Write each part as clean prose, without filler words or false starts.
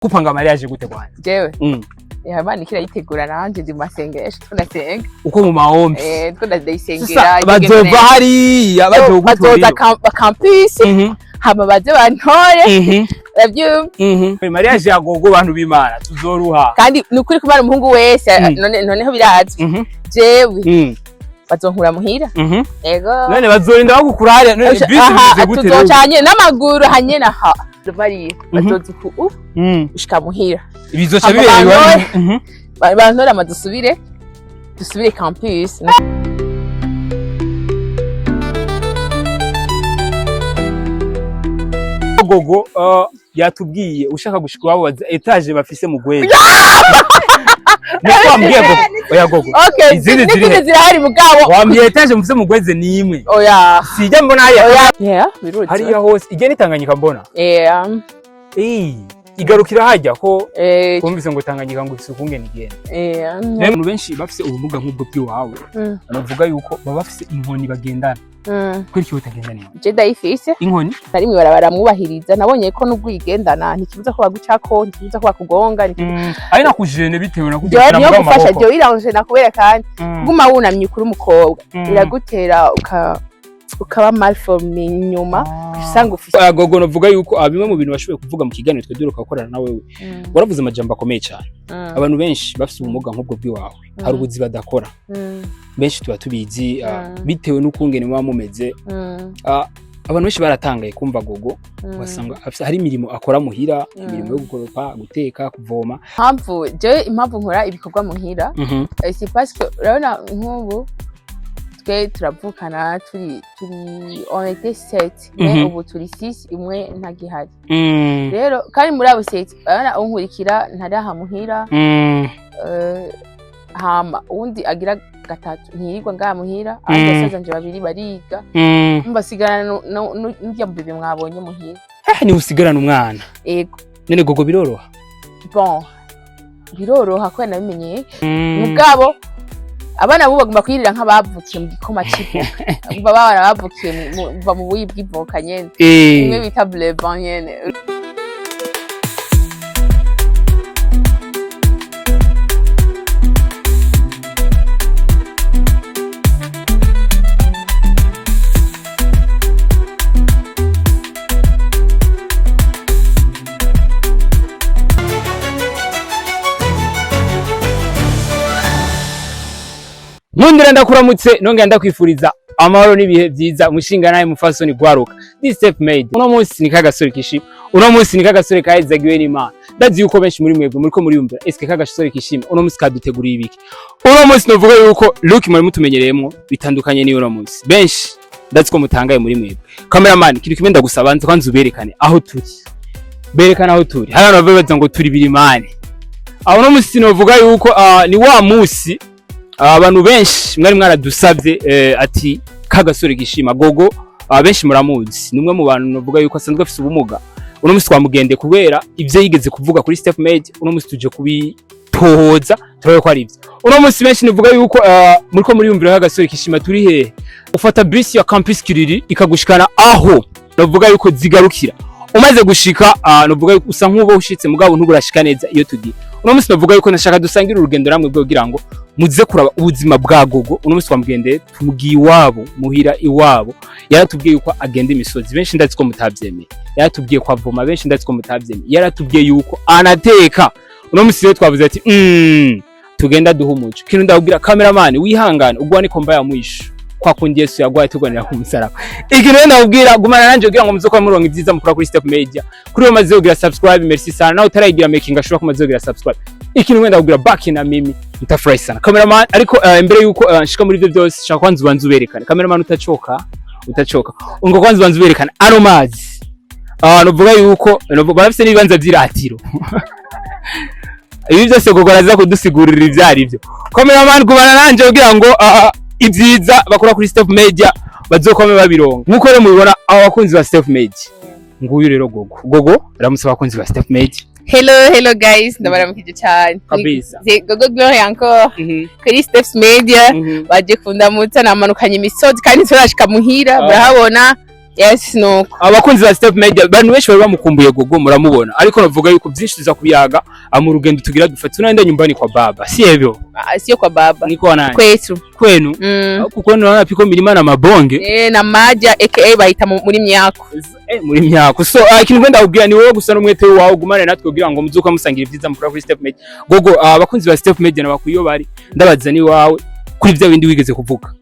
Kupanga mariage gute kwanza? Jewe Imana ikirayitegura, nanje ndi mu masengesho, tunasenga. Uko mu maombi. Two ndayisengera. Sasa bazova hariya bazoza bazogutorera. Campus, hama baze bantore, uravyumva? Mariage ya Gogo, bantu b'Imana, tuzoruha. Kandi ni ukuri kumara umuhungu wese, none noneho birazwi, jewe bazonkura muhira. Ego. None bazorinda bagukura hariya none bisi Aha bimeze gute rero? Tuzocanye n'amaguru hanye naha bariya bazoza uku ushika muhira. Bizoca Hama bibera iwanyu. bantore. Bantore ama dusubire campus. Gogo yatubwiye ushaka gushika iwabo baza étage bafise mu Gwezi. Niko wambwiye, Gogo? Oya Gogo. Okay. Izindi ziri N'izindi he? zirahari mugabo. Wambwiye étage mufise mu Gwezi ni imwe. Oya. Sijya mbona hariya. Oya, yeah, biruzi. Hariya hose ijya ni Tanganyika mbona. Yeah. Eh, igarukira hajya ko twumvise ngo Tanganyika ngo ifise ukungene igenda. Rero abantu benshi bafise ubumuga nk'ubwo bw'iwawe banavuga yuko baba bafise inkoni bagendana. Kubera iki utagendana inkoni? Je ndayifise. Inkoni? Nari mw'ibarabara mwubahiriza, nabonye ko nubwo uyigendana ntikibuza ko bagucako, ntikibuza ko bakugonga, Ari nakujene bitewe na Jewe kugira niyo ngo gufasha amaboko. jewe iranje nakubera, kandi kuguma wunamye kuri umukobwa biragutera ukaba malformé inyuma, usanga ufise Gogo, novuga yuko bimwe mu bintu bashoboye kuvuga mu kiganiro twe duheruka gukorana na wewe, waravuze amajambo akomeye cyane. Abantu benshi bafise ubumuga nk'ubwo bw'iwawe hari ubuzi badakora, benshi tuba tubizi, bitewe n'ukungene muba mumeze. Abantu benshi baratangaye kumva Gogo, ugasanga hari imirimo akora muhira, imirimo yo gukoropa, guteka, kuvoma. Impamvu jewe, impamvu nkora ibikorwa muhira, c'est parce que urabona nk'ubu twe turavukana, turi on était sept, mais ubu turi six, imwe ntagihari. Rero kandi muri abo sept, urabona unkurikira ntaraha muhira, hama uwundi agira gatatu ntiyirirwa ngaha muhira, abandi basaza nje babiri bariga, mbasigana n'urya mubebe mwabonye muhira. Eh, niwe usigarana umwana? Ego. None Gogo, biroroha? Bon, biroroha kubera nabimenyeye. Mugabo abana bo bagomba kwirira nk'abavukiye mu gikoma c'ivoka, baba abana bavukiye mu buyi bw'ivoka nyene, imwe bita bleban nyene. Nkundira ndakuramutse, nongera ndakwifuriza amahoro n'ibihe byiza. Mushinga nawe mufasoni gwaruka, this step made, uno munsi ni kagasore kishima, uno munsi ni kagasore kahezagiwe n'Imana. Ndazi yuko benshi muri mwebwe muriko muriyumvira: eske kagasore kishima uno munsi kaduteguriye ibiki? Uno munsi novuga yuko look muri mutumenyereyemwo bitandukanye n'iyo uno munsi. Benshi ndazi ko mutangaye muri mwebwe. Cameraman, ikintu kimwe ndagusaba, nzi kwanza uberekane aho turi, berekane aho turi. Hari abantu bavuga ngo turi birimani aho. Uno munsi novuga yuko ni wa munsi abantu benshi mwari mwaradusabye, ati kagasore gishima Gogo. Benshi muramuzi, ni umwe mu bantu navuga yuko asanzwe afise ubumuga. Uno munsi twamugende kubera ivyo yigeze kuvuga kuri Step Made. Uno munsi tuje kubitohoza turabe ko ari ivyo. Uno munsi benshi nivuga yuko muriko muriyumvira kagasore kishima turi hehe. Ufata bisi ya Campus Kiriri ikagushikana aho navuga yuko zigarukira. Umaze gushika, navuga yuko usa nk'uba ushitse, mugabo ntuburashika neza iyo tugiye. Uno munsi navuga yuko nashaka dusangire urugendo namwe bwo kugira ngo muze kuraba ubuzima bwa Gogo. Uno munsi twamugendeye, tumugiye iwabo muhira iwabo. Yaratubwiye yuko agenda imisozi, benshi ndazi ko mutavyemeye. Yaratubwiye ko avoma, benshi ndazi ko mutavyemeye. Yaratubwiye yuko anateka. Uno munsi rero twavuze ati tugenda duha umuco. Kintu ndabwira cameraman, wihangane ugwa niko mbaya mwisho kwa kundi Yesu yagwaye tugwanira ku musaraba. Ikintu rero ndabwira, gumana nanje kugira ngo muze kuba muronka ibyiza mukora kuri Step Media. Kuri uwo maze kugira subscribe, merci sana. Nawe utarayigira, making ashobora kumaze kugira subscribe. Ikintu wenda kugira back na mimi ntafurahi sana, cameraman. Ariko imbere yuko nshika muri ivyo byose, shaka kwanza ubanza uberekane, cameraman, utacoka, utacoka, ngo kwanza ubanza uberekane ano mazi. Novuga yuko barafise n'ibibanza vy'iratiro. Ibi byose Gogo araza kudusigurira ivyo ari byo. Cameraman, gumana nanje kugira ngo ibyiza bakora kuri Step Media bazokome babironka. Nkuko rero mubibona, abo bakunzi ba Step Media, nguyu rero Gogo. Gogo, ramutse abakunzi ba Step Media. Hello, hello guys, ndabaramukije cyane. Kabisa. C'est Gogo Glory encore kuri Steps Media. Baje kundamutsa, namanukanye imisozi kandi turashika muhira. Murahabona. Yes, nuko. Abakunzi ba Step Media, abantu benshi bari bamukumbuye Gogo, muramubona, ariko navuga yuko byinshi tuza kubiyaga mu rugendo tugira dufate. Tunaenda nyumbani kwa baba, si hivyo? Ah, sio kwa baba. Ni kwa nani? Kwetu. Kwenu. Kuko naona piko milima na mabonge. Eh, na maja aka bahita muri myako. Eh, muri myako. So ikintu ngenda kubwira ni wowe gusa n'umwete wawe, gumane natwe kugira ngo muzuka musangira ibyiza mukora kuri Step Media. Gogo, abakunzi ba Step Media nabakwiyo bari ndabaza ni wawe kuri bya bindi wigeze kuvuga,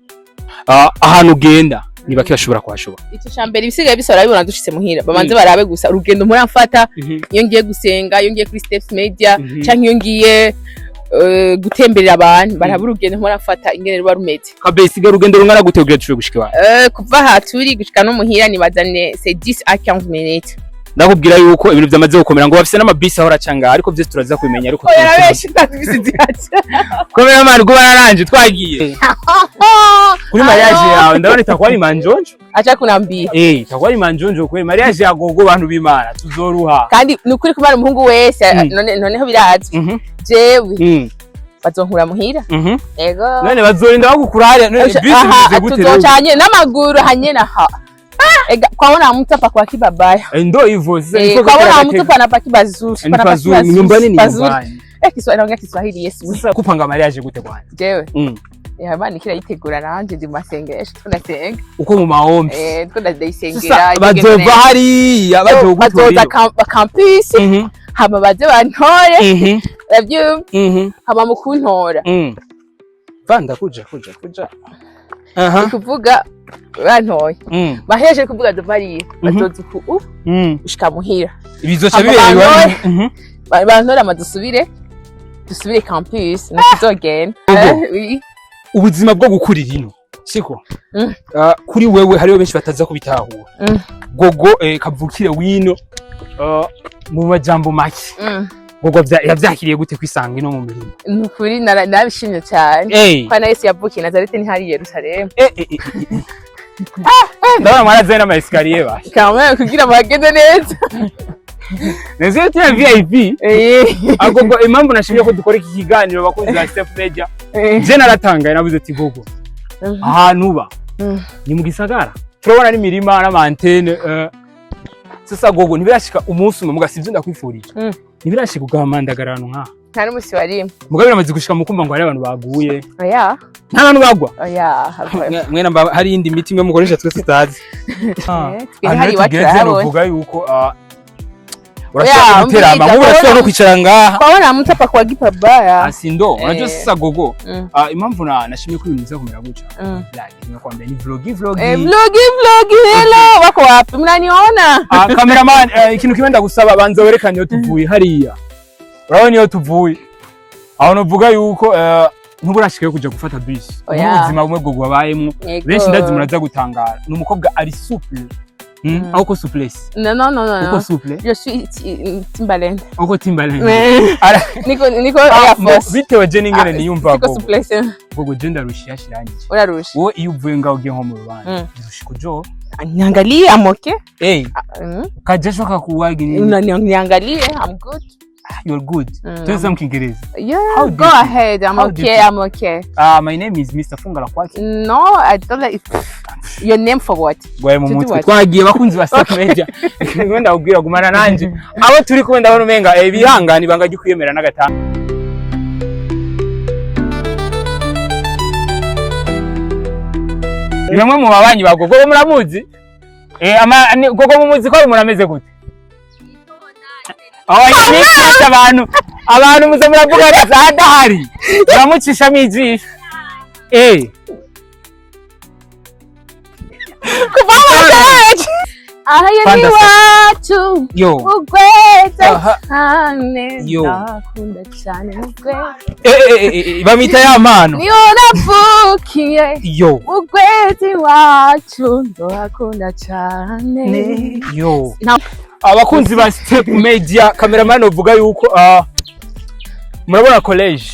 ahantu ugenda ni bake bashobora kuhashobora. Ico ca mbere, ibisigaye bisa barabibona dushitse muhira. Babanze barabe gusa urugendo mpora mfata iyo ngiye gusenga, iyo ngiye kuri Steps Media, canke iyo ngiye gutemberera abantu, baraba urugendo mpora mfata ingene ruba rumeze. Kabisa, urugendo rungana gute kugira dushobore gushika iwawe? Kuva aha turi gushika no muhira nibazane c'est 10 à 15 minutes. Ndakubwira yuko ibintu byamaze gukomera, ngo bafise n'amabisi ahora acanga, ariko byose turaza kubimenya, ariko Oya, benshi ndabisi zihaca. Cameraman, kuba naranje twagiye kuri mariage yawe, ndabona itakuwa ari manjonjo. Acha kunambia. Eh, itakuwa ari manjonjo kuri mariage ya Gogo. Bantu b'Imana, tuzoruha. Kandi ni ukuri, kumara umuhungu wese none noneho birazwi, jewe bazonkura muhira. Ego. None bazorinda bagukura hariya? None bisi Aha, bimeze gute rero? tuzocanye n'amaguru hanye na ha. Ega kwaona mtu pa kwa kibabaya. Eh, ndo hivyo sasa. Eh, kwaona mtu pana pa kibazuri. Ni Pana pa pazuri, kibazuri, nyumbani ni pazuri. nyumbani. Eh, Kiswahili, naongea Kiswahili, Yesu. Sasa kupanga mariage gute kwanza? Jewe. Ya bana kirayitegura nanje ndi mu masengesho, tunasenga. Uko mu maombi. Eh, two ndayisengera. Sasa bazova hariya bazoza bazogutora. Campus, hama baze bantore. Uravyumva? Hama mu kuntora, Vanda kuja kuja kuja. Aha. ni kuvuga bantoye, bahejeje kuvuga dovariye, bazoza uku ushika muhira. Ibizoca Hama bibera iwanyu. bantore. Bantore ama dusubire campus ntituzogenda. Gogo. Eh, oui. Ubuzima bwo gukurira ino siko? Mm. Kuri wewe hariho benshi bataza kubitahura. Gogo kavukire wino, mu majambo make, Gogo yavyakiriye gute kwisanga ino mu mirimo? Ni ukuri narabishimye cyane. Kwa na Yesu yavukiye Nazareti ntihari i Yerusalemu. Eh. Ah, ndabona mwarazanye n'ama escalier ba. Kamwe kugira bagende neza. Neze tuna VIP. Agogo, impamvu nashimye ko dukora iki kiganiro, bakunzi ba Step Media, je naratangaye, nabuze ati Gogo ahantu uba ni mu gisagara, turabona n'imirima n'ama antenne. Sasa Gogo, ntibirashika umunsi umwe muga sivyo ndakwifurije, ntibirashika ugahamandagara ahantu nkaha? Nta n'umunsi warimwe. Mugabo biramaze gushika mu kumva ngo hari abantu baguye? Oya. Nta bantu bagwa? Oya. Mwe namba hari iyindi miti imwe mukoresha twe tutazi. Twe hari iwacu tugeze urahabona. novuga yuko Oya, urashobora guterama umviriza, nk'ubu, urashobora no kwicara ngaha. Kwaona mtu hapa kwa kipabaya. Asi ndo unajua. Sasa Gogo, impamvu na nashimye ko ibintu biza kumera gutya, like nakwambia ni vlogi vlogi. Eh, vlogi vlogi, hello, wako wapi? Mnaniona? Ah, cameraman, ikintu kimwe ndagusaba, banza werekane iyo tuvuye hariya. Urabona iyo tuvuye aho, novuga yuko ntuburashikayo kuja gufata bisi. Oya. Ubuzima bumwe bwo wabayemwo, Yego. benshi ndazi muraza gutangara, ni umukobwa ari souple. Uko souplesse? No, no, no, no. Uko No. souple? Je suis Timbaland. Uko Timbaland? Niko Ah, Air Force. bitewe je n'ingene Ah, niyumva, Siko Gogo. souplesse. Gogo, je ndarusha yashirangije. Urarusha. Wowe iyo uvuye ngaho ugiye nko mu rubanza, urushika ujo Niangalie, I'm okay. eh Mm. kajasho kakuwagi nini? Unaniangalie, I'm good. You're good. Tuweza mu Kiingereza? Yeah, How do go you feel? ahead. I'm How do you okay. feel? I'm okay. Ah, my name is Mr. Fungala Kwaki. No, I don't like your name for what? Gwaye mu To do mutwe. what? Twagiye, bakunzi ba Step Media. Ngenda ndakubwira, gumana nanje. Abo turi kumwe ndabona umenga bihangane, ibanga ryo kwiyemera n'agatanga. Ni bamwe mu babanyi ba Gogo, muramuzi? Eh, ama Gogo mumuzi ko ari umuntu ameze gute? Oh, ni abantu muze muravuga neza adahari. Muramucishamo ijisho. Eh. Kuva mu Aha ni Panda iwacu. Yo. Ugweza Aha. cyane. Yo. Ndakunda cyane ugweza. Eh, eh, eh, eh, bamwita ya mpano. Niyo navukiye. Yo. Ugweza iwacu ndakunda cyane. Yo. Nta- Abakunzi ba Step Media, cameraman uvuga yuko murabona college.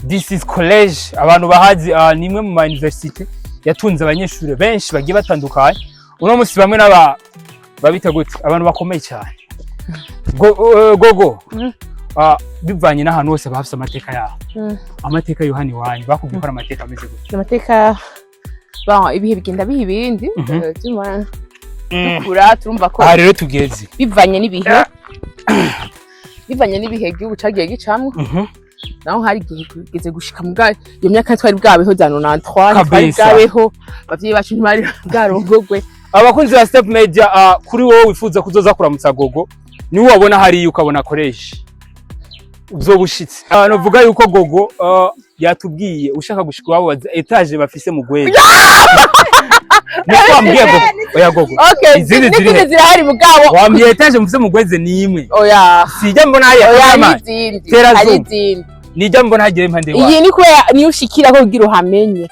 This is college. Abantu bahazi, ni imwe mu ma university yatunze abanyeshuri benshi bagiye batandukanye. Uno munsi bamwe n'aba babita gute? Abantu bakomeye cyane. Gogo. Bivanye n'ahantu hose bafise amateka yaho. Amateka Yohani wanyu bakubwiye ko ari amateka ameze gute? Amateka Bon, ibihe bigenda biha ibindi. Turumva dukura, turumva ko Aha rero tugeze bivanye n'ibihe igihugu cagiye gicamwo, naho hari igihe kugeze gushika muga iyo myaka twari bwabeho za 93, twari bwabeho, abavyeyi bacu ntibari bwarongogwe. Abakunzi ba Step Media, kuri wowe wifuza kuzoza kuramutsa Gogo, niwe wabona hariya ukabona akoresha uzoba ushitse. Novuga yuko Gogo yatubwiye ushaka gushika iwabo baza étage bafise mu Gwezi. Niko wambwiye, Gogo? Oya Gogo. Okay. Izindi ziri N'izindi he? zirahari mugabo. Wambwiye étage mufise mu Gwezi ni imwe. Oya. Sijya mbona hariya. Oya, hari Cameraman. izindi. Tera Hari zoom. izindi. Nijya mbona hagiye impande iwawe. Iyi ni kubera niyo ushikira ko kugira uhamenye.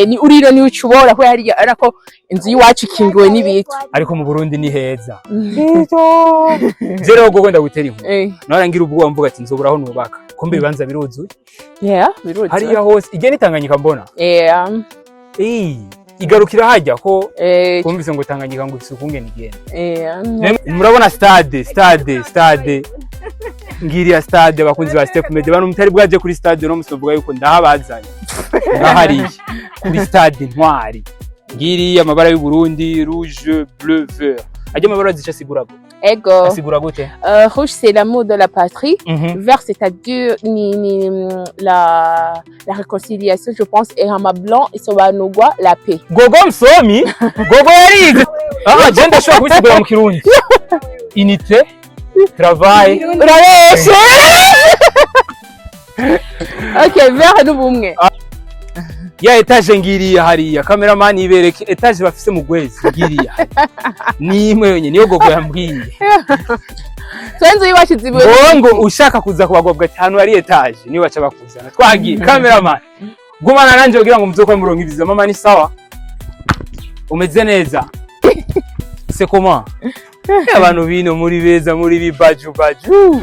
Ni uriro niyo ucubora kubera hariya ariko inzu y'iwacu ikingiwe n'ibiti. Ariko mu Burundi ni heza. Je rero Gogo, ndagutera inkuru. Nahora ngira ubwoba mvuga ati nzobura aho nubaka, kumbe ibibanza biruzuye. Yeah, biruzuye. Hariya hose igihe ni Tanganyika mbona. Igarukira hajya ko twumvise ngo Tanganyika ngo ifise ukungene igenda. Murabona stade ngiriya stade. Abakunzi ba Step Media, bantu mutari bwaje kuri stade, no musovuga yuko ndahabazanye ngahariye kuri stade Ntwari. Ngiriya amabara y'u Burundi: rouge, bleu, vert. Ajya amabara zica asigura go Ego. Asigura gute? Rouge, c'est l'amour de la patrie. Vert, c'est-à-dire ni, la réconciliation, je pense. Et hama blanc, isobanurwa la paix. Gogo msomi, Gogo yarize. Ah, je ndashobora kubisigura mu Kirundi: unité, travail. Urabeshe! Ok, vert n'ubumwe. Ya étage ngiriya hariya, cameraman ibereke étage bafise mu Gwezi. Ngiriya ni imwe yonyene, niyo Gogo yambwiye. So inzu y'iwacu zibuye. Ngo ushaka kuza kubagobwa ati hano hari étage, niyo baca bakuzana. Twagiye, cameraman, gumana nanje kugira ngo muzokwe muronka ibiza. Mama, ni sawa? Umeze neza? C'est comment? Abantu bino muri beza, muri bibaju baju.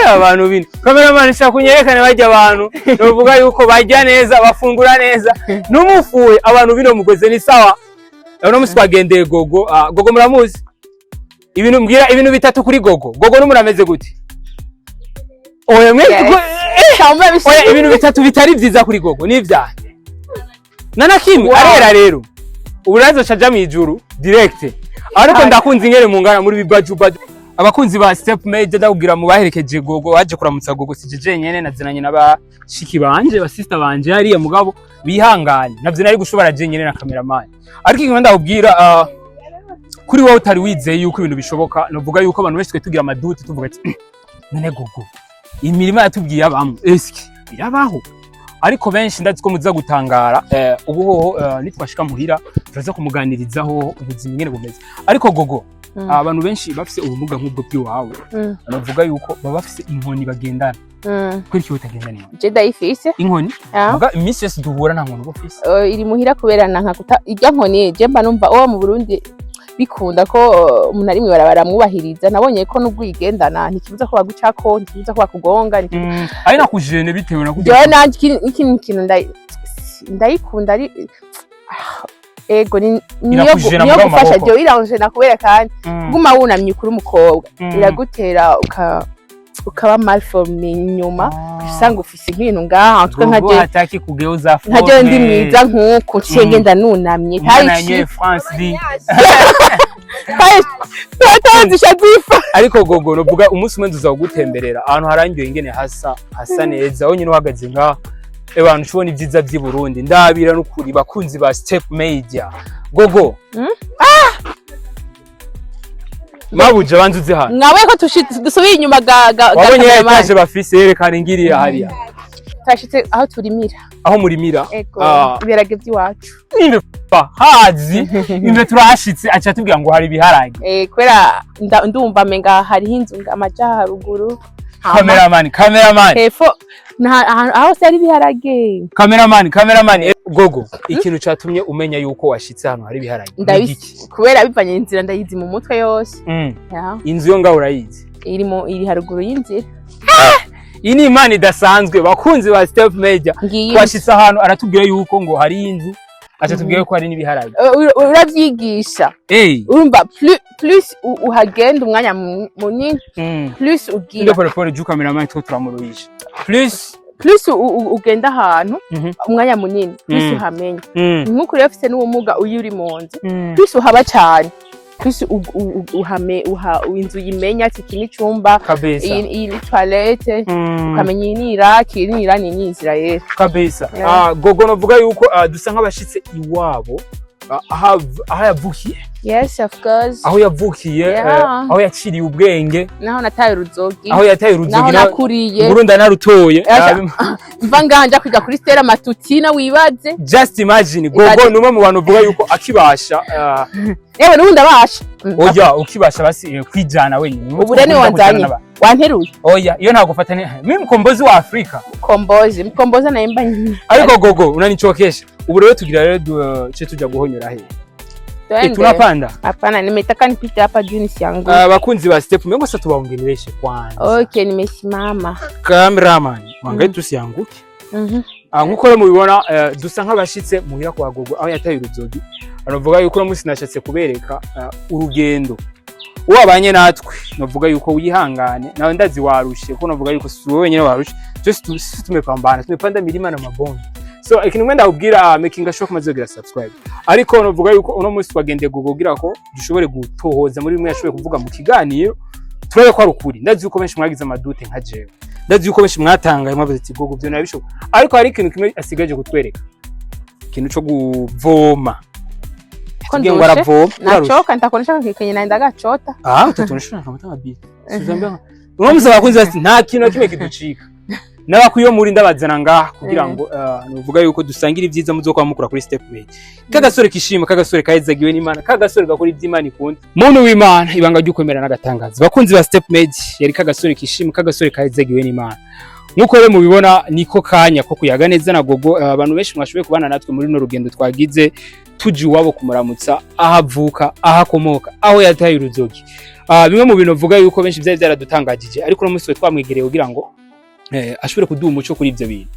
Abantu bino, cameraman, shaka kunyerekane bajya abantu novuga yuko bajya neza, bafungura neza numufuye. Abantu bino mugoze ni sawa. Uno musi twagendeye Gogo. Gogo muramuzi. Ibintu mbwira, ibintu bitatu kuri Gogo. Gogo n'umuntu ameze gute? Oya mwe. Yes. Cyangwa Oya, ibintu bitatu bitari vyiza kuri Gogo ni ivyahe? Nana kimwe. Wow. Arera rero ubu nazo caja mw'ijuru direct, ariko ndakunze ingene mungana muri bibaju baju. Abakunzi ba Step Media, ndakubwira mu baherekeje Gogo, baje kuramutsa Gogo, sije jenyene, nazinanye n'abashiki banje, ba sister banje hariya, mugabo bihangane, navyo nari gushobora jenyene na cameraman. Ariko ikintu ndakubwira, kuri wowe utari wizeye yuko ibintu bishoboka, novuga yuko abantu benshi twe tugira ama doutes, tuvuga ati: "None Gogo imirima yatubwiye abamwe, eske irabaho?" Ariko benshi ndazi ko muza gutangara. Ubu hoho nitwashika muhira turaza kumuganirizaho ubuzima ingene bumeze. Ariko Gogo, abantu benshi bafise ubumuga nk'ubwo bw'iwawe, banavuga yuko baba bafise inkoni bagendana. Kubera iki utagendana inkoni? Je ndayifise. Inkoni? Ah. Muga iminsi yose duhura nta nkoni uba ufise. Iri muhira kubera nanka kuta irya nkoni. Je mba numva uwo mu Burundi bikunda ko umuntu ari mw'ibarabara amwubahiriza. Nabonye ko nubwo uyigendana ntikibuza ko bagucako, ntikibuza ko bakugonga, Ari nakujene bitewe na Jewe nanje ikindi kintu ndayikunda ari ego niyo Irakujena niyo mugabo gufasha. amaboko. Jewe iranjena kubera kandi kuguma wunamye kuri umukobwa iragutera ukaba malformé inyuma, usanga ufise nk'ibintu ngaha twe nka Gogo je hataki kugeuza nka jewe ndi forme. mwiza nk'uku nciye ngenda nunamye. Umwana yanyoye France di. Tazisha zifa. Ariko Gogo, novuga umunsi umwe nzuza kugutemberera ahantu harangiye ingene hasa neza, aho nyine uhagaze ngaha abantu ushobona ibyiza by'i Burundi. Ndabira n'ukuri, bakunzi ba Step Media. Gogo, mabuja, banza uze hano. Mwawe ko dusubiye inyuma ga Wabonye ya cameraman. étage bafise? Yerekana ingiriya hariya. Twashitse aho turimira. Aho murimira? Ego. Ah. Ibiharage by'iwacu. Nimbe hazi imbe turahashitse, aca atubwira ngo hari ibiharage. Kubera ndumva menga hariho inzu amaja haruguru. Hama Cameraman, cameraman. Hepfo aho se hari ibiharage. Cameraman, cameraman. Gogo, ikintu catumye umenya yuko washitse hano hari ibiharage ni Ndabisi igiki? Kubera bivanye inzira ndayizi mu mutwe yose. Ya, Inzu yo ngaho urayizi? Iri haruguru y'inzira. Iyi ni imana idasanzwe, bakunzi ba Step Media. Ngiyi. Twashitse ahantu aratubwira yuko ngo hari inzu, aca tubwira ko hari n'ibiharage. Urabyigisha. Urumva plus uhagenda umwanya munini, plus ugira Ndio, pole pole juu cameraman two turamuruhisha plus. Plus ugenda ahantu umwanya munini, plus uhamenya. Nk'uko rero ufise n'ubumuga, iyo uri mu nzu, plus uhaba cyane, plus uhame uha inzu uyimenya, ati iki ni icumba, iyi ni toilette, ukamenya iyi ni Iraki, iyi ni Irani, iyi ni Israel. Kabisa. Yeah. Gogo, novuga yuko dusa nk'abashitse iwabo, aho yavukiye. Yes, of course. Aho yavukiye, aho yaciriye ubwenge. Naho nataye uruzogi. Aho yataye uruzogi. Naho nakuriye. Burundi narutoye. Mva ngaha nja kwiga kuri Stella Matutina, wibaze. Just imagine, Gogo ni umwe mu bantu uvuga yuko akibasha Yewe, n'ubundi abasha. Oya, ukibasha basi kwijana wenyine. Ubu rero niwe wanzanye, wanteruye. Oya, iyo ntabwo ufata ni mimi mkombozi wa Afrika. Mkombozi, mkombozi naimba nyine. Ariko Gogo, unanichokesha. Ubu rero tugira rero ce tuja guhonyora he? Twende. Tunapanda. Hapana, nimetaka nipite hapa juu nisianguke. Bakunzi ba Step, mengo sasa tuwaongeleshe kwanza. Okay, nimesimama. Cameraman, wangaye tusianguke. Nkuko rero mubibona, dusa nk'abashitse muhira kwa Gogo aho yataye uruzogi. Aravuga yuko uno munsi nashatse kubereka urugendo. Uwabanye natwe, novuga yuko wihangane, nawe ndazi warushe, kuko novuga yuko si wowe wenyine warushe. Just sisi tumepambana, tumepanda milima na mabonde. So ikintu mwenda kubwira, making sure kumaze kugira subscribe. Ariko novuga yuko uno munsi twagendeye Gogo kugira ko dushobore gutohoza muri bimwe yashoboye kuvuga mu kiganiro, turabe ko ari ukuri. Ndazi yuko benshi mwagize amadoutes nka jewe. Ndazi yuko benshi mwatangaye, mwavuze ati Gogo byo nabishoboka. Ariko hari ikintu kimwe asigaje kutwereka. Ikintu cyo kuvoma. Ko Tugiye ngo ndushe. aravoma. Urarushe. Nachoka, nitakuonyesha kwenye naenda gachota. Ah, utatuonyesha kama mabili. Sizambia. Uno musi abakunzi bati nta kintu na kimwe kiducika. N'abakwiyo muri ndabazana ngaha kugira ngo nuvuga yuko dusangira ibyiza muzokwa mukura kuri Step Made. Kagasore kishima, kagasore kahezagiwe n'Imana, kagasore gakora iby'Imana ikunda. Muntu w'Imana, ibanga ry'ukwemera n'agatangaza. Bakunzi ba Step Made, yari kagasore kishima, kagasore kahezagiwe n'Imana. Nkuko rero mubibona, niko kanya ko kuyaga neza na Gogo. Abantu benshi mwashoboye kubana natwe muri runo rugendo twagize tuji iwabo kumuramutsa, aho avuka, aho akomoka, aho yataye uruzogi. Bimwe mu bintu vuga yuko benshi byari byaradutangagije, ariko uno munsi twe twamwegereye kugira ngo ashobore kuduha umuco kuri ibyo bintu.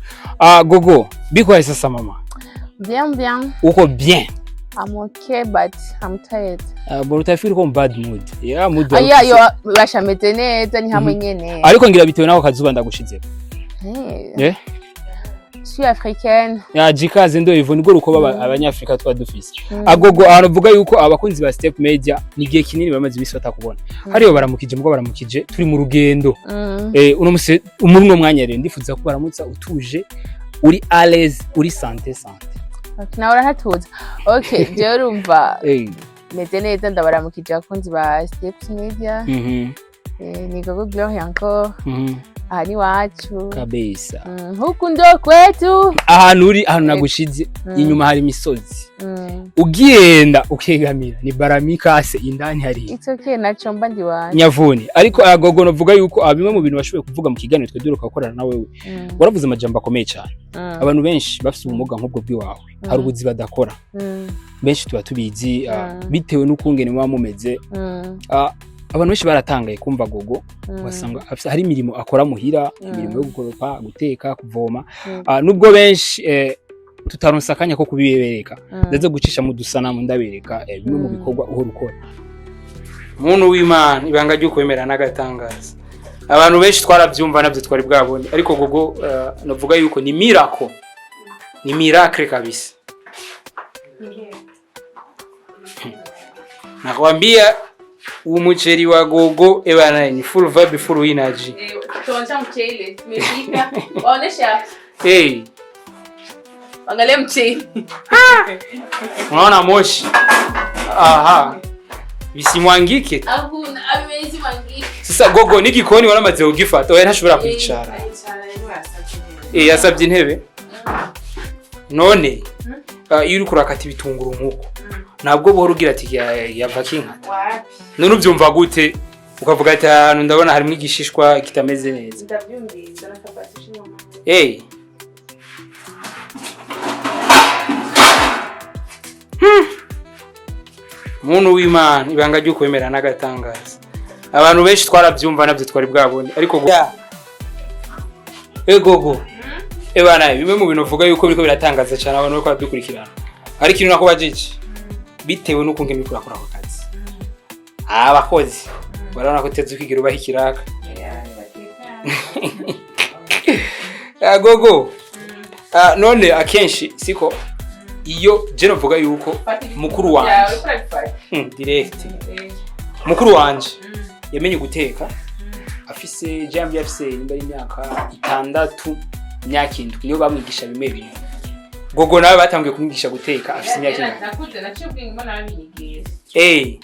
Gogo, bikwaye sasa mama? Bien, bien. Uko bien? I'm okay, but I'm tired. Bora utafiri ko mu bad mood. Yeah, mood. Aya yo bashameze neza, ni hamwe nyene. Ariko ngira bitewe naho kazuba ndagushizeko. Eh. Je suis africaine. Ya, jikaze ndo hivyo nibwo rukoba abanyafrika tuba dufise. Gogo, ahantu uvuga yuko abakunzi ba Step Media ni igihe kinini bamaze iminsi batakubona. Hariyo baramukije, mbwo baramukije turi mu rugendo. Uno musi muri uno mwanya rero ndifuza ko baramutsa utuje, uri à l'aise, uri santé santé. Okay, nawe urahatuza. Okay, jewe urumva meze neza, ndabaramukije abakunzi ba Steps Media. Ni Gogo Gloria encore. Aha ni iwacu. Kabisa. Huku ndo kwetu. Ahantu uri, ahantu nagushize, inyuma hari imisozi. Ugenda ukegamira ni baramikase, indani hari It's okay, naco mba ndi wanje. Nyavuni. Ariko Gogo, novuga yuko bimwe mu bintu bashoboye kuvuga mu kiganiro twe duheruka gukorana na wewe, waravuze amajambo akomeye cyane. Abantu benshi bafite ubumuga nk'ubwo bw'iwawe, hari ubuzi badakora. Benshi tuba tubizi, bitewe n'ukungene muba mumeze. Abantu benshi baratangaye kumva Gogo, ugasanga hari imirimo akora muhira, imirimo yo gukoropa, guteka, kuvoma. Nubwo benshi tutaronse akanya ko kubibereka, ndaza gucisha mu dusanamu ndabereka bimwe mu bikorwa uhora ukora. Muntu w'Imana, ibanga ry'ukwemera n'agatangaza. Abantu benshi twarabyumva, nabyo twari bwabone, ariko Gogo, navuga yuko ni miracle, ni miracle kabisa. Nakwambia umuceri wa Gogo ebana ni full vibe, full energy. Tuonyesha mchele, tumepika. Waonesha. Hey. Angalia mchele. Unaona moshi? Aha, bisimwangike. Hakuna, amezi mwangike. Sasa Gogo, n'igikoni waramaze kugifata? Oya, ntashobora kwicara. Yasabye intebe. None iyo uriko urakata ibitunguru nk'uko, ntabwo buhora ugira ati yava kinkata? Wapi? None ubyumva gute, ukavuga ati ahantu ndabona harimo igishishwa kitameze neza? Ndabyumvise nakabati inyuma. Hey. Muntu w'Imana, ibanga ry'ukwemera n'agatangaza. Abantu benshi twarabyumva, nabyo twari bwabone, ariko Gogo, ebana, bimwe mu bintu uvuga yuko biriko biratangaza cyane abantu bariko baradukurikirana, ariko ikintu nakubajije, bitewe n'uko ngene uriko urakora ako kazi, abakozi barabona ko uteze ukigira ubaha ikiraka. Gogo, none akenshi siko iyo je novuga yuko mukuru wanje, direct mukuru wanje yamenye guteka afise jambi, afise nimba ari imyaka 6, imyaka 7, niyo bamwigisha bimwe bimwe. Gogo nawe batangiye kumwigisha guteka afise imyaka 4. Nakuze naciye ubwenge mbona babinyigisha.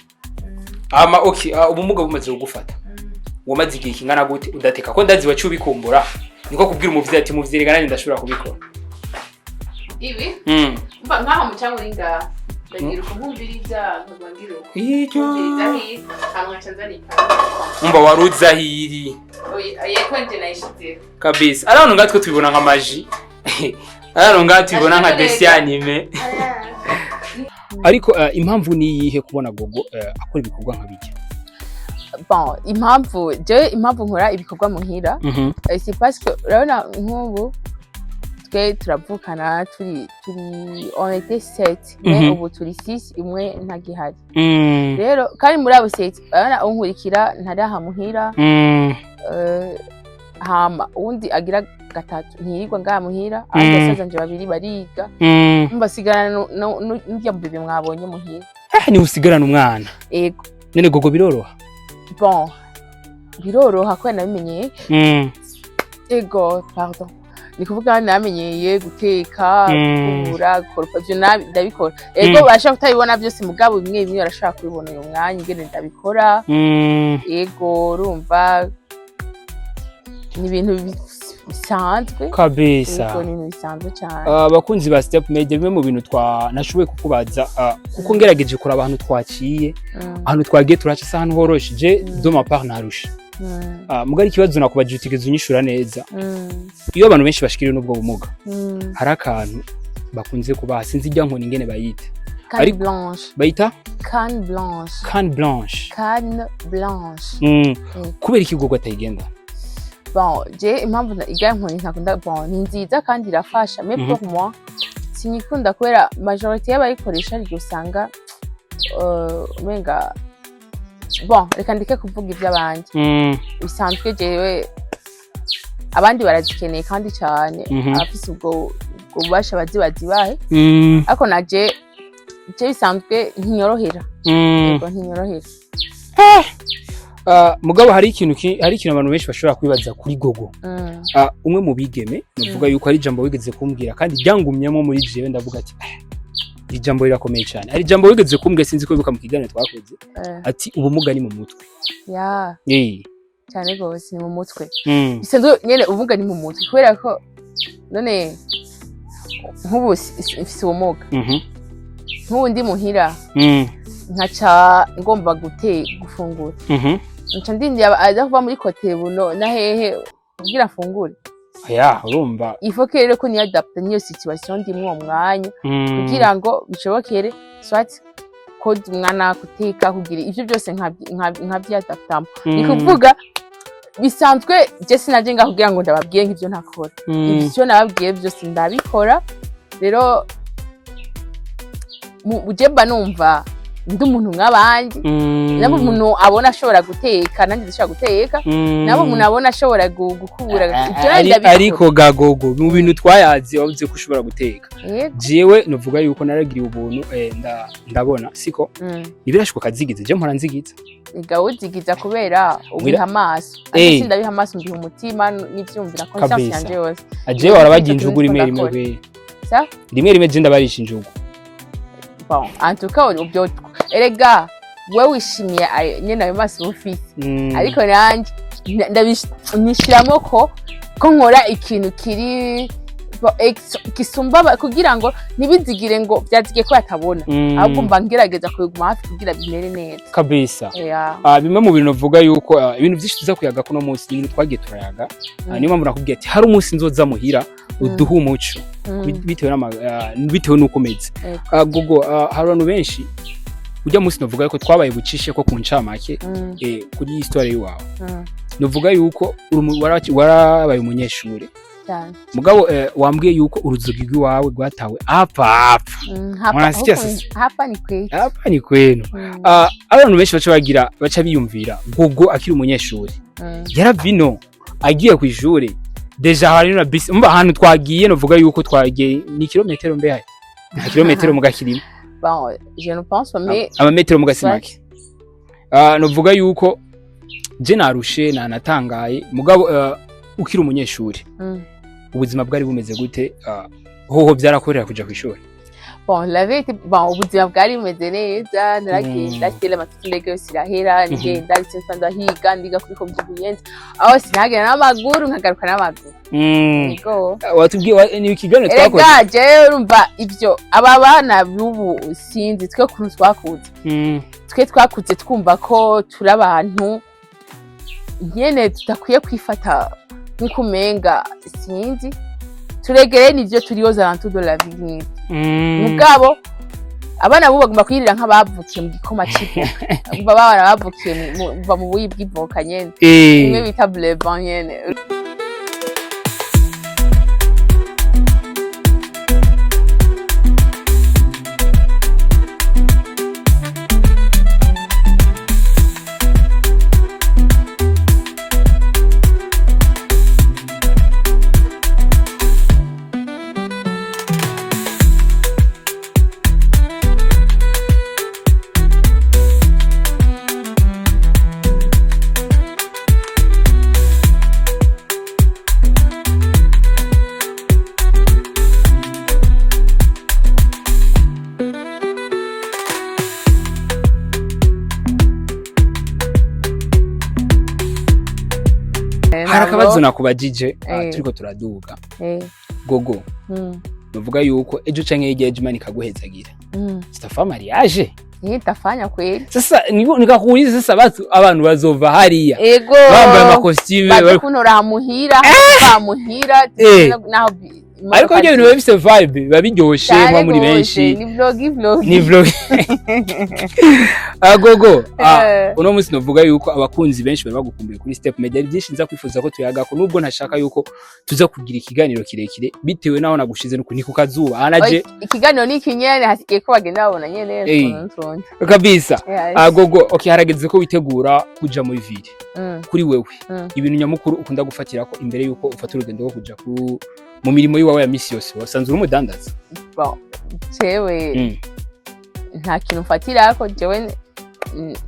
Ama okay, ubumuga bumaze kugufata, wamaze igihe kingana gute udateka? Ko ndazi waciye ubikumbura, niko kubwira umuvyeyi ati: "Muvyeyi, reka nanjye ndashobora kubikora." Ibi mba nkaho mu cyangwa uri ngaha, ndagira uko nkumviriza, nkagwa ngira uko Iryo nkumviriza hirya, hama nkaca nzana ipanu. Umva, waruzi aho iri. Oya, yeko nje nayishizeho. Kabisa, ari ahantu ngatwe tubibona nka magie, ari ahantu ngaha tubibona nka dessin animé. Ariko impamvu ni iyihe kubona Gogo akora ibikorwa nka bijya? Bon, impamvu jewe, impamvu nkora ibikorwa muhira, c'est parce que urabona nk'ubu twe turavukana turi, on était sept, mais ubu turi six, umwe ntagihari. Rero kandi muri abo sept, urabona unkurikira ntari aha muhira, hama uwundi agira gatatu ntiyirirwa ngaha muhira, abandi basaza nje babiri bariga, mbasigana n'urya mubebe mwabonye muhira. Ah, niwe usigarana umwana? Ego. None Gogo, biroroha? Bon, biroroha kubera nabimenyeye. Ego, pardon, ni kuvuga namenyeye guteka, gukubura, gukoropa, ivyo ndabikora. Ego, barashobora kutabibona byose, mugabo bimwe bimwe barashobora kubibona uyu mwanya ingene ndabikora. Ego, urumva ni ibintu bisanzwe. Kabisa. Ego, ni ibintu bisanzwe cyane. Abakunzi ba Step Media, bimwe mu bintu twa nashoboye kukubaza, kuko ngerageje kuraba ahantu twaciye, ahantu twagiye turaca, si ahantu horoshe. Je de ma part narusha. Mugari ikibazo nakubajije utigeze unyishura neza. Iyo abantu benshi bashikiriwe n'ubwo bumuga, hari akantu bakunze kubaha, sinzi irya nkoni ingene bayita. Canne blanche. Bayita? Canne blanche. Canne blanche. Canne blanche. Kubera iki Gogo atayigenda? Bon, je impamvu irya nkoni ntakunda, bon, ni nziza kandi irafasha, mais pour moi sinyikunda kubera majorité y'abayikoresha ryo usanga umenga, bon, reka ndeke kuvuga iby'abandi. Bisanzwe jewe abandi barazikeneye kandi cyane, abafise ubwo bubasha bazi bazibahe, ariko naje je bisanzwe ntinyorohera. Yego, ntinyorohera. Mugabo hari ikintu abantu benshi bashobora kwibaza kuri Gogo. Umwe mu bigeme nuvuga yuko ari ijambo wigeze kumbwira kandi ryangumyemo muri jewe, ndavuga ati: "Ah, iri jambo rirakomeye cyane." Hari ijambo wigeze kumbwira, sinzi ko wibuka, mu kiganiro twakoze, ati: "Ubumuga ni mu mutwe." Ya. Cyane rwose, ni mu mutwe. Bisanzwe nyene ubumuga ni mu mutwe, kubera ko none nk'ubu mfise ubumuga, nk'ubu ndi muhira, nkaca ngomba gufungura, nca ndindiye aza kuva muri côté buno na hehe kugira afungure. Ya, urumva. Il faut que rero ko niyadapte n'iyo situation ndimwo uwo mwanya kugira ngo bishobokere, soit koza umwana, guteka, kugira ivyo byose nkavyadaptamo. Ni kuvuga bisanzwe, je sinaje ngaho kugira ngo ndababwire nk'ivyo ntakora. Ivyo nababwiye byose ndabikora. Rero je mba numva ndi umuntu nk'abandi. Nabo umuntu abona ashobora guteka, nanjye ndashobora guteka. Nabo umuntu abona ashobora gukubura, ivyo ndabikora. Ariko gagogo, mu bintu twayazi wavuze ko ushobora guteka. Yego. Jewe novuga yuko naragiriye ubuntu, ndabona siko ntibirashoboka kazigize, je mpora nzigiza. Ega uzigiza kubera ubiha amaso. Ariko sindabiha amaso, mbiha umutima n'ivyumvira, conscience yanje yose. Ajewe warabarya injugu rimwe rimwe Ndakora. kwe. Sa? Rimwe rimwe je ndabarisha injugu. Bon, en tout cas ubyo erega wewe wishimiye nyene ayo maso uba ufise, ariko nanje nishiramo ko nkora ikintu kiri gisumba kugira ngo ntibizigire ngo vyazigiye ko batabona, ahubwo mba ngerageza kubiguma hafi kugira bimere neza. Kabisa. Yeah. Bimwe mu bintu navuga yuko ibintu byinshi tuza kuyaga kuno munsi ni ibintu twagiye turayaga. Niyo mpamvu nakubwiye ati hari umunsi nzoza muhira uduhe umuco bitewe n'uko umeze. Yego. Gogo, hari abantu benshi ujya munsi navuga yuko twabaye bucishe ko ku ncamake kuri histoire y'iwawe. Navuga yuko warabaye umunyeshure. Cyane. Mugabo wambwiye yuko uruzogi rw'iwawe rwatawe hapa hapa. Hapa, Unasikia huku sasa? Hapa ni kwetu. Hapa ni kwenu. Abantu benshi baca bagira baca biyumvira Gogo akiri umunyeshuri yaravino agiye ku ishure. Déjà hari na bisi umva ahantu twagiye, novuga yuko twagiye ni kilometero mbe hari nta kilometero mu gakirimo. Bon, je ne pense pas, mais Amametero mu gasimake. Ah, novuga yuko je narushe nanatangaye, mugabo ukiri umunyeshuri, ubuzima bwari bumeze gute? Hoho byarakorera kuja kwishuri? Bon, la vérité, bon, ubuzima bwari bumeze neza, naragenda kera amatutu ndege yose irahera, ngenda ndetse ndahiga, ndiga kuri komite Buyenzi, aho sinagenda n'amaguru nkagaruka n'amaguru. Yego. Watubwiye ni ikiganiro twakoze. Erega jewe urumva ivyo aba bana b'ubu sinzi twe kuntu twakuze. Twe twakuze twumva ko turi abantu nyene tudakwiye kwifata nk'uko umenga sinzi turegere nivyo turi aux alentours de la vie nk'ivyo. Mugabo abana bubu bagomba kwirira nk'abavukiye mu gikoma c'ivoka, baba abana bavukiye mu buyi bw'ivoka nyene, imwe bita blevan nyene. Hari akabazo nakubajije turiko turaduga. Gogo, nuvuga yuko ejo canke hirya y'ejo Imana ikaguhezagira, sitafa mariage? Nitafanya kweli. Sasa nikakuuliza sasa, batu abantu bazova hariya Ego. bambaye amakositime Baje kuntora muhira, bamuhira naho Ariko ibyo bintu biba bifise vibe, biba biryoshe muba muri benshi. Ni vlog, vlog. Ni vlog. Ah, Gogo, uno munsi novuga yuko abakunzi benshi bari bagukumbuye kuri Step Media. Hari byinshi nza kwifuza ko tuyagako, nubwo ntashaka yuko tuza kugira ikiganiro kirekire bitewe naho nagushize nuko ni ku kazuba anaje. Ikiganiro ni ikinyene, hasigaye ko bagenda babona nyene utuntu n'utundi. Kabisa. Yes. Ah, Gogo, okay, harageze ko witegura kuja muri ville. Kuri wewe, ibintu nyamukuru ukunda gufatirako imbere yuko ufata urugendo rwo kuja mu mirimo yiwawe ya misi yose, wasanzwe uri umudandaza? Bon, jewe nta kintu mfatirako, jewe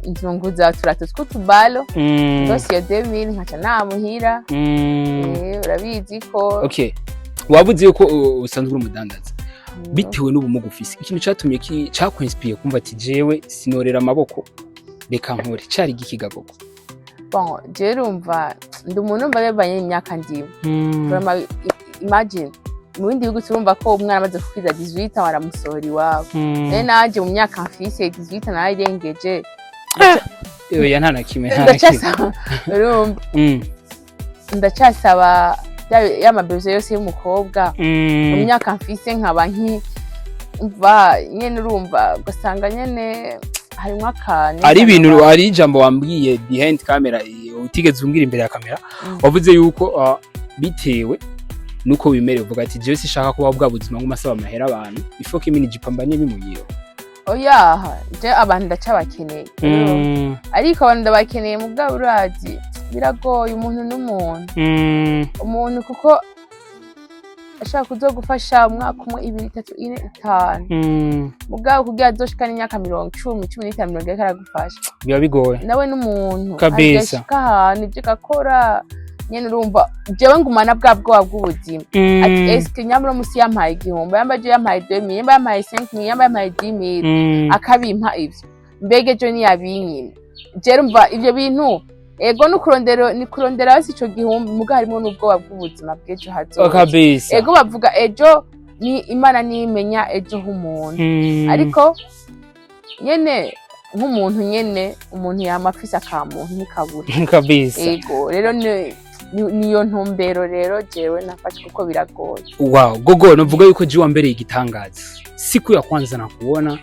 nzunguza uturato tw'utubalo dosiye 2000 nkaca namuhira. Urabizi ko Okay, wabuze yuko usanzwe uri umudandaza. Bitewe n'ubumuga ufise, ikintu catumye cakwinspire kumva ati jewe sinorera amaboko, reka nkore, cari igiki Gogo? Bon, jewe urumva ndi umuntu mba bivanye n'imyaka ndimo. Vraiment, imagine mu bindi bihugu turumva ko umwana amaze kukwiza 18 ans baramusohora iwabo. Rero nanje mu myaka mfise, 18 narayirengeje. Oya, nta na kimwe, nta na kimwe. Ndacasaba, urumva, ndacasaba ya mabezo yose y'umukobwa mu myaka mfise, nkaba nki mva nyene, urumva ugasanga nyene harimwo akantu. Hari ibintu, hari ijambo wambwiye behind camera, utigeze umbwira imbere ya kamera. Wavuze yuko bitewe nuko wimerewe, uvuga ati jewe sishaka kubaho bwa buzima nguma asaba amahera abantu, ifo ko imini jipambanye bimuyiwe. Oya, je abantu ndacabakeneye, ariko abantu ndabakeneye mugabo urazi biragoye, umuntu n'umuntu, umuntu kuko ashaka kuzogufasha umwaka umwe, ibiri, itatu, ine, itanu, mugabo kugira azoshikane imyaka 10, 15, 20 ariko aragufasha, biba bigoye. Nawe n'umuntu Kabisa. agashika ahantu ibyo agakora nyene, urumva jewe ngumana bwa bwoba bw'ubuzima ati eske nyamara musi yampaye 1000, yamba je yampaye 2000, yamba yampaye 5000, yamba yampaye 10000, akabimpa ivyo, mbega ejo niyabinyima? Je rumva ivyo bintu, ego nukurondera, ni kurondera hasi ico gihumbi, muga harimwo n'ubwoba bw'ubuzima bw'ejo hazoza. Ego, bavuga ejo ni Imana nimenya ejo h'umuntu, ariko nyene nk'umuntu nyene, umuntu yama afise akamuntu ntikabure. Ego rero niyo ntumbero rero jewe nafashe kuko biragoye. Wow, Gogo, novuga yuko ji wambereye igitangaza. Siku ya kwanza nakuona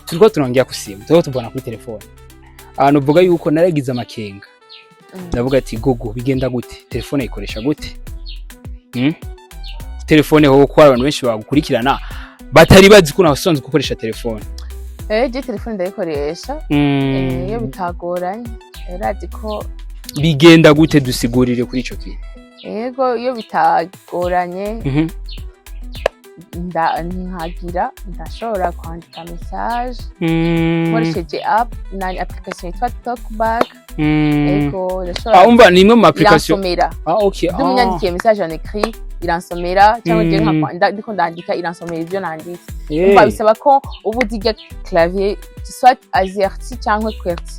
tulikuwa tunaongea kusimu, tulikuwa tuvugana kuri telefone. Ah, novuga yuko naragize amakenga. Ndavuga ati Gogo bigenda gute? Telefone ikoresha gute? Telefone ho ko abantu benshi bagukurikirana batari bazi ko nasanzwe gukoresha telefone. Je telefone ndayikoresha iyo bitagoranye, urazi ko Bigenda gute, dusigurire kuri ico kintu. Yego, iyo bitagoranye, nkagira ndashobora kwandika message nkoresheje app na application yitwa Talkback. Ego, ndashobora. Ah, umva, ni imwe mu application. Iransomera. Ah, okay. Ndi message en écrit, iransomera, cyangwa je ndiko ndandika, iransomera ivyo nanditse. Umva, bisaba ko uba uzi irya clavier, soit AZERTY cyangwa QWERTY.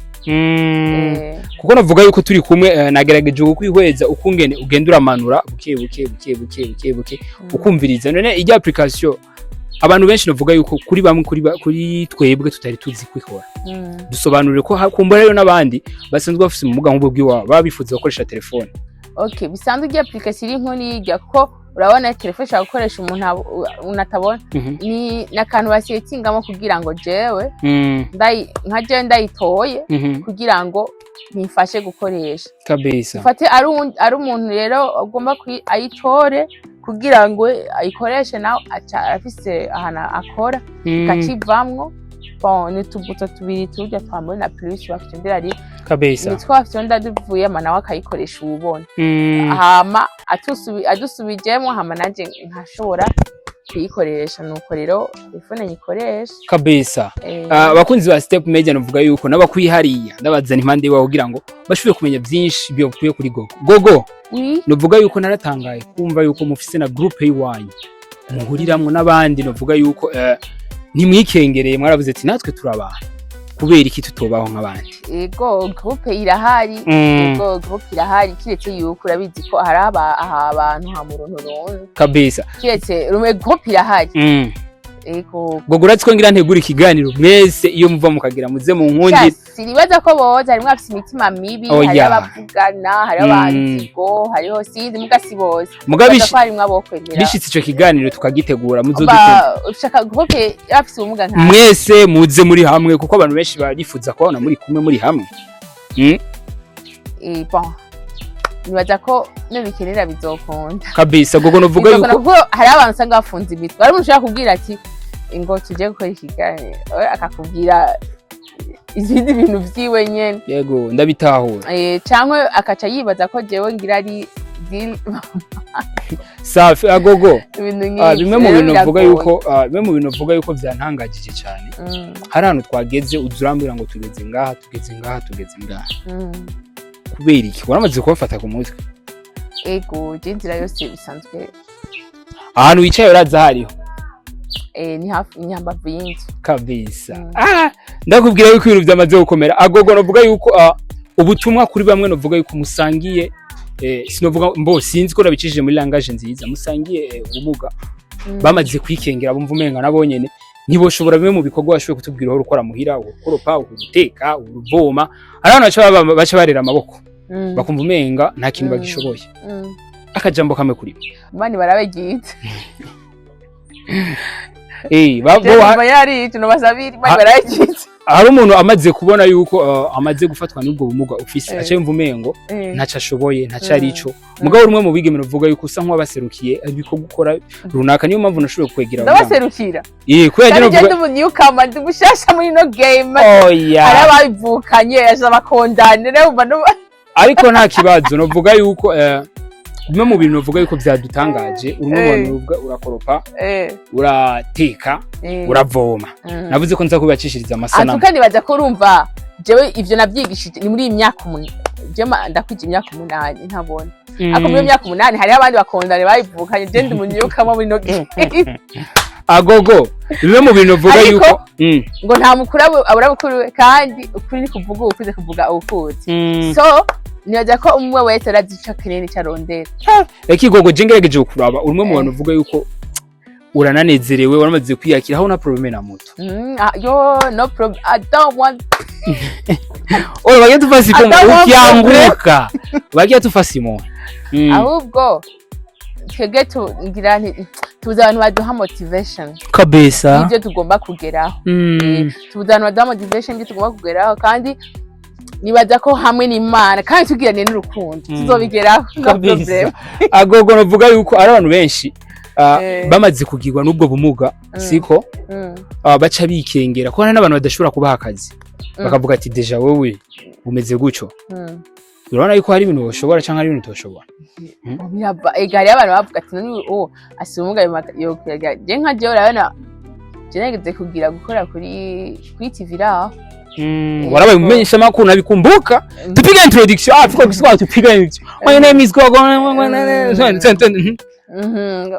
Kuko navuga yuko turi kumwe, nagerageje kukwihweza ukungene ugenda uramanura buke buke buke buke buke buke, ukumviriza. None irya application, abantu benshi, navuga yuko kuri bamwe, kuri twebwe tutari tuzi kwikora, dusobanurire ko kumbura rero n'abandi basanzwe bafise ubumuga nk'ubwo bw'iwabo baba bifuza gukoresha telefone. Okay, bisanzwe irya application iri nk'uriya, kuko urabona telefone ishobora gukoresha umuntu umuntu atabona. Ni n'akantu basetingamo kugira ngo jewe nka jewe ndayitoye kugira ngo ntifashe gukoresha. Ufate ari umuntu rero agomba ayitore kugira ngo ayikoreshe, nawe aca afise ahantu akora ikakivamwo. Bon, ni utubuto tubiri turya twa muri na plus bafyondera rimwe. Nitwo bafyonda duvuyemo, nawe akayikoresha uwubona. Hama adusubijemwo, hama nanje nkashobora kuyikoresha. Nuko rero telefone nyikoresha. Abakunzi ba Step Media, navuga yuko n'abakwihariya ndabazana impande iwawe kugira ngo bashobore kumenya byinshi byo kuri Gogo. Gogo, Oui. novuga yuko naratangaye kumva yuko mufise na groupe y'iwanyu muhuriramwo n'abandi. Novuga yuko ntimwikengereye, mwaravuze ati: "Natwe turi abantu, kubera iki tutobaho nk'abandi?" Ego, groupe irahari. Ego, groupe irahari, kiretse yuko urabizi ko hari aha abantu ha murunturuntu. Kiretse rumwe, groupe irahari. Ego. Gogo, uratsi ko ngira ntegura ikiganiro, mwese iyo muva mukagira muze mu nkundi. Sinibaza ko boza, harimwo abafise imitima mibi. Oya. Hariho abavugana, hariho abanzigo, hariho, sinzi, muga si bose. Muga Nibaza ko harimwo abokwemera. Bishitse ico kiganiro tukagitegura, muzodutema. Ushaka groupe y'abafise ubumuga nka Mwese muze muri hamwe, kuko abantu benshi barifuza kubabona muri kumwe, muri hamwe. Bon, nibaza ko nubikenera bizokunda. Kabisa, Gogo, novuga Bizokunda, yuko kuko hariho abantu usanga bafunze imitwe. Hari umuntu ushobora kubwira ati: "Ngo tujye gukora ikiganiro," we akakubwira ibindi bintu vyiwe nyene. Yego, ndabitahura. Canke akaca yibaza ko jewe ngira ari deal. Safi, agogo. Ibintu nk'ivyo Bimwe mu rero bintu mvuga biragoye. yuko bimwe mu bintu mvuga yuko byantangagije cyane, hari ahantu twageze uza urambwira ngo tugeze ngaha, tugeze ngaha, tugeze ngaha. Kubera iki waramaze kubafata ku mutwe? Ego, je inzira yose bisanzwe. Ahantu wicaye uraza hariho? Ni hafi, ni hambavu y'inzu. Ndakubwira yuko ibintu byamaze gukomera. Agogo, navuga yuko ubutumwa kuri bamwe, navuga yuko musangiye, sinovuga mbo sinzi ko nabicishije muri langage nziza, musangiye ubumuga, bamaze kwikengera, bumva umenga nabo nyene ntiboshobora bimwe mu bikorwa bashoboye kutubwira, aho ukora muhira, ukoropa, uguteka, uruvoma. Hari abantu baca barera amaboko, bakumva umenga nta kintu bagishoboye. Akajambo kamwe kuri bo. Imana barabe ryiza. Bo Yari ico nobasabira, Imana barabe ryiza. Hari umuntu amaze kubona yuko amaze gufatwa n'ubwo bumuga ufise, aca yumva umengo ntaco ashoboye, ntaco ari ico. Mugabo rumwe mu bigeme uvuga yuko usa nk'uwabaserukiye ibikorwa ukora runaka, niyo mpamvu nashoboye kwegera abo bana. Ndabaserukira? Kubera Kandi je je novuga ndi umunyukama, ndi mushasha muri ino game. Oya. Hari ababivukanye, aje abakondane rero umva Ariko nta kibazo, novuga yuko bimwe mu bintu novuga yuko vyadutangaje, urumwe mu bantu uvuga urakoropa, urateka, uravoma. Navuze ko nza kubibacishiriza amasanamu. Antuka nibaza ko urumva jewe ivyo navyigishije ni muri iyi myaka 8. Je ndakwije imyaka 8 ntabona, ariko muri iyo myaka 8 hariho abandi bakondane babivukanye. Je ndi umunyukama muri ino game. Agogo, bimwe mu bintu novuga Ariko yuko ngo nta mukuru abura mukuru we, kandi ukuri ni kuvuga ukuze, kuvuga ukuze. So nibaza ko umwe wese arazi ico akeneye n'ico arondera. Reka, igogo, je ngerageje kuraba urumwe mu bantu uvuga yuko urananezerewe, waramaze kwiyakira, aho nta problème na muto. Yo, no problem, I don't want Oya, bagiye tufasi I don't want. Ukianguka bagiye tufasi mo. Ahubwo twebwe ngira nti tuzi abantu baduha motivation y'ibyo tugomba kugeraho. Tuzi abantu baduha motivation y'ibyo tugomba kugeraho, kandi nibaza ko hamwe n'Imana kandi tugirane n'urukundo, tuzobigeraho, no problem. Agogo, navuga yuko ari abantu benshi bamaze kugirwa n'ubwo bumuga, siko? Baca bikengera ko hari n'abantu badashobora kubaha akazi, bakavuga ati: "Déjà wewe umeze gutyo." Urabona yuko hari ibintu woshobora canke hari ibintu utoshobora? Birava, ega hariyo abantu bavuga ati: "None uwo afise ubumuga yokwega?" Je nka jewe, urabona je nageze kugira gukora kuri TV raho. Warabaye umumenyesha makuru, nabikumbuka. Tupige introduction, ah, tuko kiswa tupige introduction. My name is Gogo.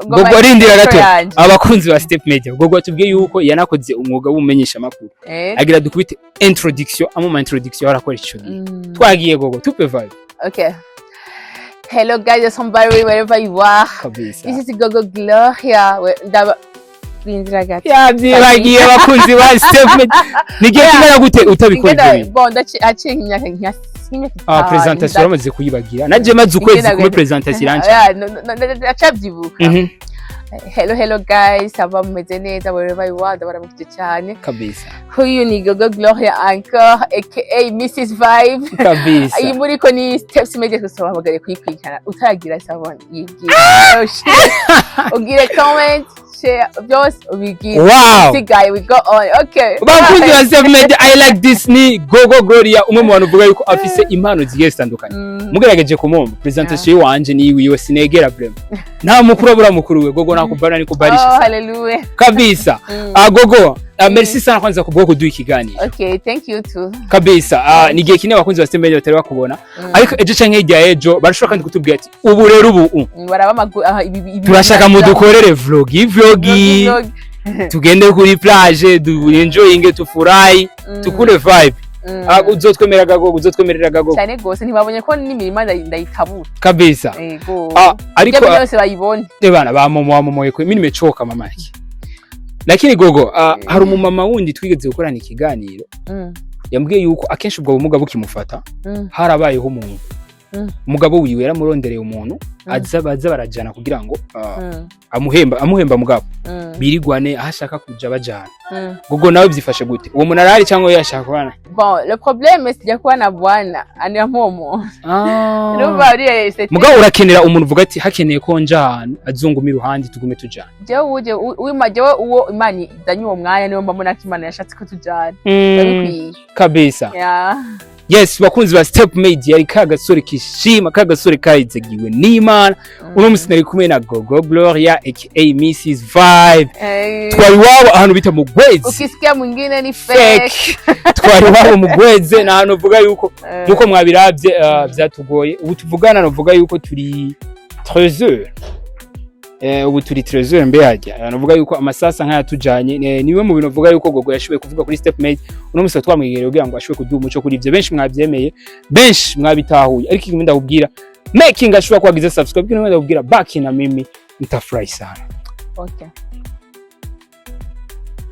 Gogo, rindira gato. Abakunzi ba Step Media, Gogo tubwiye yuko yanakoze umwuga w'umumenyesha makuru. Agira dukubite introduction, amwe ma introduction arakora ico gihe. Twagiye Gogo, tupe vibe. Okay. Hello guys, somebody wherever you are. Kabisa. This is Gogo Gloria. Ndaba rindira gato. Yavyibagiye, abakunzi ba Step Media. Nigihe kingana gute utabikora ivyo bintu? Bon, haciye nk'imyaka Ah, 5. presentation uramaze kuyibagira. Naje maze ukwezi kumwe, presentation iranca. Yeah, no, ndacavyibuka. Hello, hello guys, aba mumeze neza wherever you are, ndabaramukije cyane. Kabisa. Huyu ni Gogo Gloria encore, aka Mrs Vibe. Kabisa. Iyi muriko ni Steps Media, gusa bahamagare kuyikurikirana utaragira sabone, yigire, ugire comment, share, byose ubigire. Sigaye we go on, okay. Bakunzi ba Step Media, I like this. Ni Gogo Gloria, umwe mu bantu uvuga yuko afise impano zigiye zitandukanye. Mugerageje kumwumva, presentation yiwanje ni iwiwe, sinegera vraiment. Nta mukuru abura mukuru we. Gogo, nakubana ni kubarisha. Oh, hallelujah. Kabisa. Ah, Gogo, ah, merci sana kwanza kubwo kuduha ikiganiro. Okay, thank you too. Kabisa. Ah, ni igihe kinini abakunzi ba Step Media batari bakubona, ariko ejo canke hirya y'ejo barashobora kandi kutubwira ati: "Ubu rero ubu Baraba aha, ibi turashaka mudukorere vlog, vlog, vlog. tugende kuri plage, du enjoyinge, tufurahi, tukure vibe." Ah, uzotwemerera Gogo? Uzotwemerera Gogo? Cyane gose, ntibabonye ko n'imirima ndayitabura. Kabisa. Yego. Ah, ariko Ibyo byose bayibone. Bana bamomo wamomoye kwe, mimi nimechoka mama yake. Lakini Gogo, hari umumama wundi twigeze gukorana ikiganiro, yambwiye yuko akenshi ubwo bumuga bukimufata, harabayeho umuntu, umugabo wiwe yaramurondereye umuntu aza baza barajana kugira ngo amuhemba mugabo birigwane aho ashaka kuja bajana. Gogo, nawe byifashe gute? Uwo muntu arahari cyangwa we yashaka kubana? Bon, le problème, sijakuwa na bwana aniamomo. Urumva uriya Mugabo urakenera umuntu uvuga ati: "Hakeneye ko nja ahantu, azunguma iruhande, tugume tujana." Jewe uje wima, jewe uwo Imana izanye uwo mwanya niwo mbona ko Imana yashatse ko tujana. Babikwiye. Kabisa. Yeah. Yes, bakunzi ba Step Media, yari ka gasore kishima, ka gasore kayizegiwe n'Imana. Uno musi nari kumwe na Gogo Gloria, aka Mrs Vibe. Twari iwabo ahantu bita mu Gwezi. Ukisikia mwingine ni fake. Fake. Twari iwabo mu Gweze, ni ahantu uvuga yuko nkuko mwabirabye, byatugoye. Ubu tuvugana nuvuga yuko turi 13h. Ubu turi 13h mbe hajya nuvuga yuko amasasa nk'ayatujanye. Niwe mu bintu uvuga yuko Gogo yashoboye kuvuga kuri Step Mate uno musi, twamwegereye kugira ngo ashobore kuduha umuco kuri ivyo. Benshi mwabyemeye, benshi mwabitahuye, ariko ikindi ndakubwira, making ashobora kubagize subscribe, kindi ndakubwira, baki na mimi nitafurahi sana. Okay.